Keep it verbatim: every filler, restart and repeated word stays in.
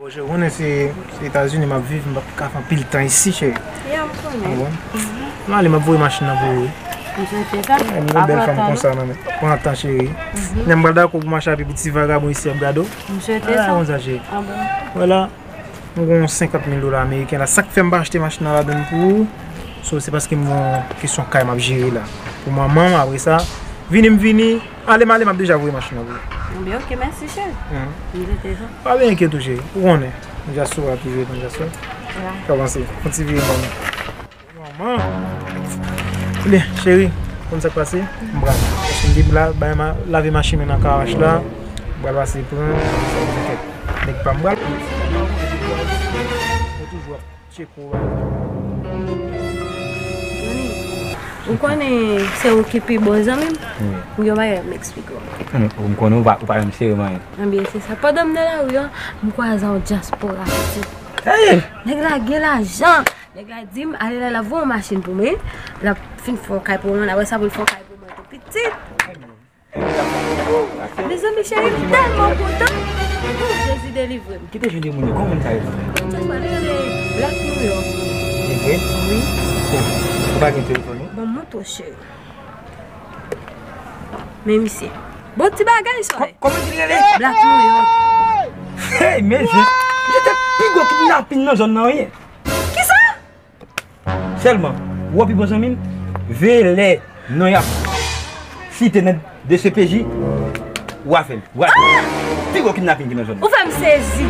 Cheri, ou konnen se, se Etazini m ap viv, m p ap ka fè anpil tan isi, cheri. Ya, m konnen. Ou konprann? M ale, m ap voye machin nan pou ou, wi. M swete sa. Eh, m gon bèl fanm konsa nan men. Pran tan, cheri. Lè m pral dakò pou mache avè ti vagabon isi ap gade w. M swete sa. Konsa, cheri. Vwala. M gon senkant mil dola ameriken la. Sa k fè m pa achte machin nan ladann pou ou. So, se paske m gon kesyon kay m ap jere la. Pou manman m, apre sa, vini m vini, ale m ale, m ap deja voye machin nan pou ou. Ebyen, ok, mèsi, cheri. M swete sa. Pa byen enkyete w, cheri. Ou konnen. Nan dyaspora toujou, nan dyaspora. Sa avanse. Fon ti vire ban mwen. Manman. Ebyen, cheri, konn sa k pase? M pral. Paske m depi la, bay ma, lave machin nan nan karaj la. M pral pase pran. Nèg pa m pral. Mwen toujou ap tcheke w. Ou konnen se ou ki pi bon zanmi m? M gen yon bagay m eksplike w. M konnen ou pa, ou pa janm sere m anyen. Ebyen, se sa. Pandan m nan lari an, m kwaze yon dyaspora pitit. Nèg la gen lajan. Nèg la di m, ale la, l ap voye yon machin pou mwen. L ap fin fè yon kay pou mwen. Apre sa, pou l fè yon kay pou mwen tou pitit. Mezanmi, cheri, m tèlman kontan. Oh, Jezi delivre m. Ki te jwenn de moun yo? Kòman moun sa yo? Moun sa yo rele Black New York. Se vre? Wi. Oh, ou pa gen telefòn ou? Ban m montre w, cheri. Men misye. Bon ti bagay sa. Kò-, kòman di l rele? Black New York. Hey, mesye. Misye te pi gwo kidnapin nan zòn nan, wi. Kisa? Sèlman, ou wè pi bon zanmi m, veye lè non y ap site nan D C P J, ou a fè l. Ou a pi gwo kidnapin ki nan zòn nan. Ou fè m sezi.